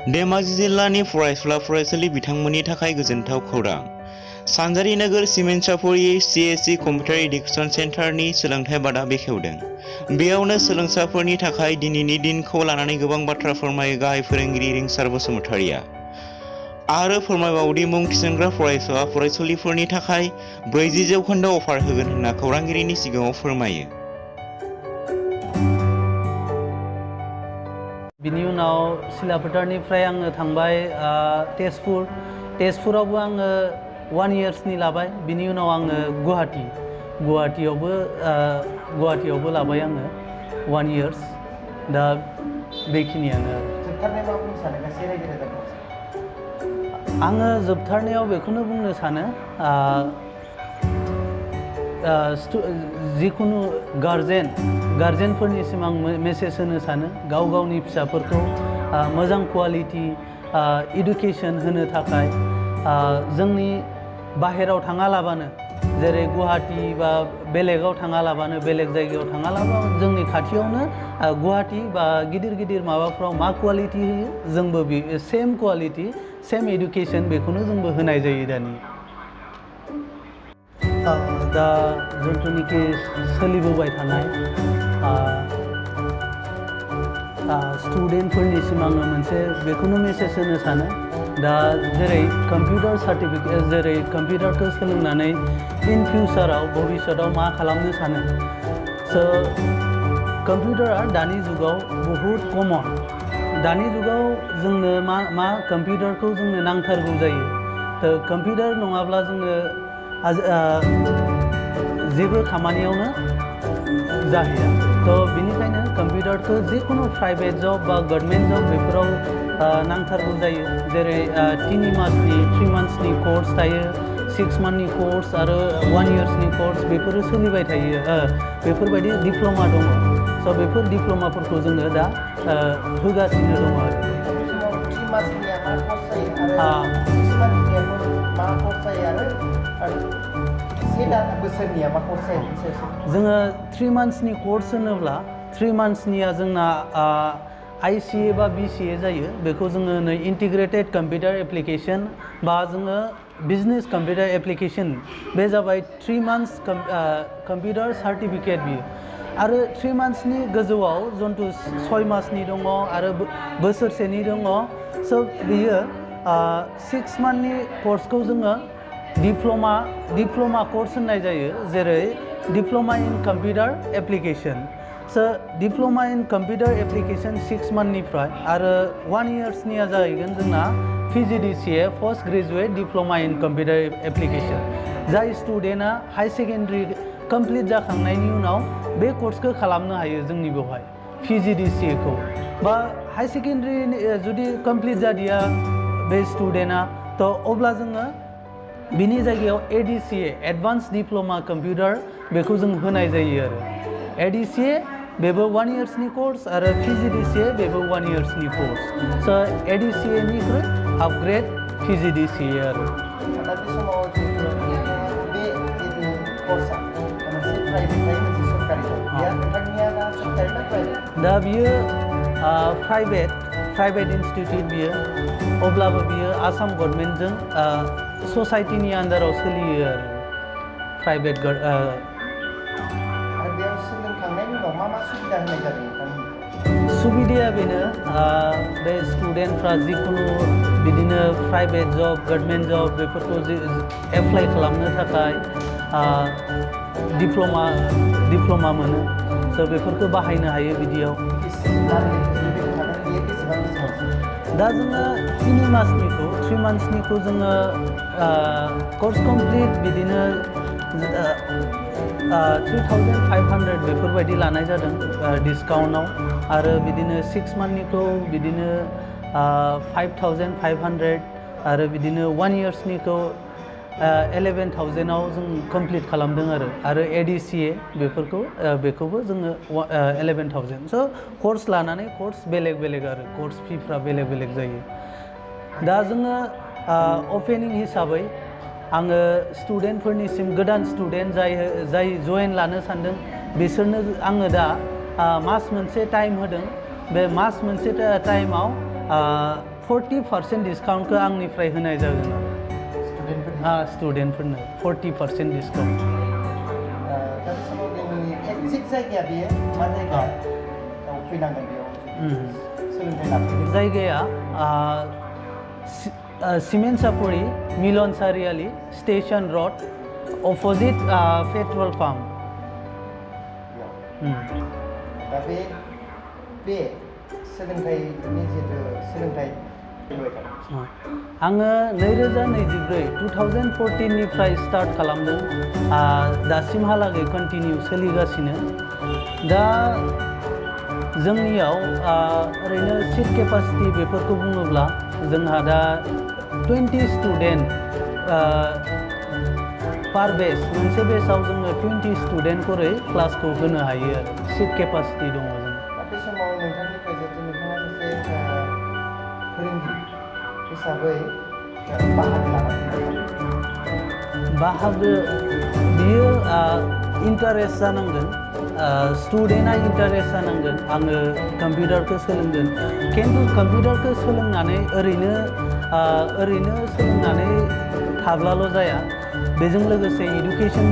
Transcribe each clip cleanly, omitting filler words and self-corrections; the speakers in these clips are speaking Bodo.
धेमाजि जिल्लानि फरायसुला फरायसुलि बिथांमोननि थाखाय गोजोनथाव खौरां। सानजारि नोगोर सिमेन्सापुरि CEC कम्पिउटार एडुकेसन सेन्टारनि सोलोंथाइ बादा बेखेवदों। बेयावनो सोलोंसाफोरनि थाखाय दिनैनि दिनखौ लानानै गोबां बाथ्रा फोरमायो गाहाय फोरोंगिरि रिंसार बसुमतारिया। आरो फोरमायबावदि मुं थिसनग्रा फरायसुला फरायसुलिफोरनि थाखाय 40% अफार होगोन होनना खौरांगिरिनि सिगाङाव फोरमायो। बिनि उनाव सिलाफोथारनिफ्राय आङो थांबाय तेजपुरावबो आङो 1 इयार्सनि लाबाय। बिनि उनाव आङो गुवाहाटियावबो लाबाय आङो 1 इयार्स। दा बेखिनियानो आङो जोबथारनायाव बेखौनो बुंनो सानो जिखुनु गार्जेनफोरनिसिम आं मेसेज होनो सानो गाव गावनि फिसाफोरखौ मोजां क्वालिटि इडुकेसन होनो थाखाय जोंनि बाहेराव थाङालाबानो जेरै गुवाहाटि बा बेलेगाव थाङालाबानो बेलेग जायगायाव थाङालाबानो जोंनि खाथियावनो गुवाहाटि बा गिदिर माबाफ्राव मा क्वालिटि होयो जोंबो सेम क्वालिटि सेम इडुकेसन बेखौनो जोंबो होनाय जायो दानि। दा जिथुनिखि सोलिबोबाय थानाय स्टुडेन्टफोरनिसिम आङो मोनसे बेखौनो मेसेज होनो सानो दा जेरै कम्पिउटार सार्टिफिकेट जेरै कम्पिउटारखौ सोलोंनानै इन फिउचाराव भबिष्यतआव मा खालामनो सानो कम्पिउटारा दानि जुगाव बहुद कमन। दानि जुगाव जोंनो मा कम्पिउटारखौ जोंनो नांथारगौ जायो। कम्पिउटार नङाब्ला जोङो जेबो खामानियावनो जाहैया। बिनिखायनो कम्पिउटारखौ जिखुनु प्राइभेट जब बा गभर्नमेन्ट जब बेफोराव नांथारगौ जायो। जेरै 3 मान्थसनि कर्स थायो, 6 मान्थनि कर्स आरो 1 इयार्सनि कर्स बेफोरो सोलिबाय थायो। बेफोरबायदि डिप्ल'मा दङ। बेफोर डिप्ल'माफोरखौ जोङो दा होगासिनो दङ आरो। जोङो 3 मान्थसनि कर्स होनोब्ला 3 मान्थसनिया जोंना ICA बा BCA जायो। बेखौ जोङो नै इन्टिग्रेटेड कम्पिउटार एप्लिकेसन बा जोङो बिजनेस कम्पिउटार एप्लिकेसन बे जाबाय 3 मान्थस कम्पिउटार सार्टिफिकेट बियो। आरो 3 मान्थसनि गोजौआव जन्थु 6 मासनि दङ आरो बोसोरसेनि दङ। बियो 6 मान्थनि कर्सखौ जोङो डिप्ल'मा कर्स होननाय जायो। जेरै डिप्ल'मा इन कम्पिउटार एप्लिकेसन। डिप्ल'मा इन कम्पिउटार एप्लिकेसन 6 मान्थनिफ्राय आरो 1 इयार्सनिया जाहैगोन जोंना PGDCA पोस्ट ग्रेजुवेट डिप्ल'मा इन कम्पिउटार एप्लिकेसन। जाय स्टुडेन्टआ हाई सेकेन्डारि कमप्लिट जाखांनायनि उनाव बे कर्सखौ खालामनो हायो जोंनि बेवहाय PGDCA खौ। बा हाई सेकेन्डारि जुदि कमप्लिट जादिया बे स्टुडेन्टआ अब्ला जोङो बिनि जायगायाव ADCA एडभान्स डिप्ल'मा कम्पिउटार बेखौ जों होनाय जायो आरो। ADCA बेबो 1 इयार्सनि कर्स आरो PGDCA बेबो 1 इयार्सनि कर्स। ADCA निख्रुइ आपग्रेड PGDCA आरो। दा बियो प्राइभेट इन्स्टिटिउट बियो। अब्लाबो बियो आसाम गभर्नमेन्टजों ससाइटिनि आन्दाराव सोलियो आरो प्राइभेट। सुबिदाया बेनो बे स्टुडेन्टफ्रा जिखुनु बिदिनो प्राइभेट जब गभर्नमेन्ट जब बेफोरखौ एप्लाइ खालामनो थाखाय डिप्ल'मा मोनो। बेफोरखौ बाहायनो हायो बिदियाव। दा जोङो 3 मान्थसनिखौ जोङो कर्स कमप्लिट बिदिनो 3500 बेफोरबायदि लानाय जादों डिसकाउन्टआव। आरो बिदिनो 6 मान्थनिखौ बिदिनो 5500 आरो बिदिनो 1 इयार्सनिखौ 11,000आव जों कमप्लिट खालामदों आरो ADCA बेखौबो जोङो 11,000। कर्स लानानै कर्स बेलेग आरो कर्स फिफ्रा बेलेग जायो। दा जोङो अपेनिं हिसाबै आङो स्टुडेन्टफोरनिसिम गोदान स्टुडेन्ट जाय जयेन लानो सानदों बिसोरनो आङो दा मास मोनसे टाइम होदों। बे मास मोनसे टाइमाव 40% डिसकाउन्टखौ आंनिफ्राय होनाय जागोन आरो स्टुडेन्टफोरनो 40% डिसकाउन्ट। दा बे समाव जोंनि एक्जेक्ट जायगाया बेयो मा जायगा फैनांगोन बेयाव सोलोंथाइ लाफैनो? जायगाया सिमेन्ट सापरि मिलन सारियालि स्टेशन रड अपोजिट पेट्रल पाम्प। दा बे सोलोंथाइनि जितु सोलोंथाइ आङो 2014 निफ्राय स्टार्ट खालामदों, दासिमहालागै कन्टिनिउ सोलिगासिनो। दा जोंनियाव ओरैनो सिट केपासिटि बेफोरखौ बुङोब्ला जोंहा दा 20 स्टुडेन्ट पार बेच, मोनसे बेचआव जोङो 20 स्टुडेन्ट करै क्लासखौ होनो हायो आरो सिट केपासिटि दङ जों। बे समाव नोंथांनिफ्राय जितु नोंथाङा सासे फोरोंगिरि हिसाबै बाहागो बाहागो बियो इन्टारेस्ट जानांगोन, स्टुडेन्टआ इन्टारेस्ट जानांगोन। आङो कम्पिउटारखौ सोलोंगोन, खिन्थु कम्पिउटारखौ सोलोंनानै ओरैनो सोलोंनानै थाब्लाल' जाया, बेजों लोगोसे इडुकेसन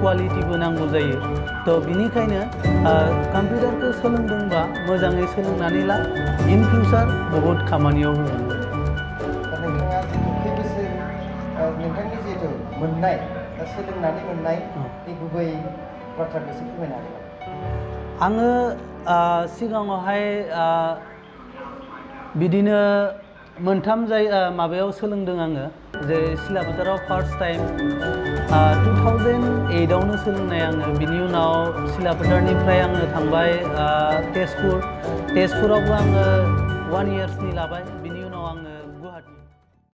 क्वालिटिबो नांगौ जायो। थ' बिनिखायनो कम्पिउटारखौ सोलोंदोंबा मोजाङै सोलोंनानै ला, इन फिउचार बहुद खामानियाव होगोन। नोंथाङा खै बोसोर नोंथांनि जिहेतु मोननाय सोलोंनानै मोननाय बे गुबै बाथ्राखौ एसे फोरमायनो हागोन? आङो सिगाङावहाय बिदिनो मोनथाम माबायाव सोलोंदों आङो, जे सिलाफोथाराव फार्स्ट टाइम 2008आवनो सोलोंनाय आङो। बिनि उनाव सिलाफोथारनिफ्राय आङो थांबाय तेजपुरावबो आङो 1 इयार्सनि लाबाय। बिनि उनाव आङो गुवाहाटि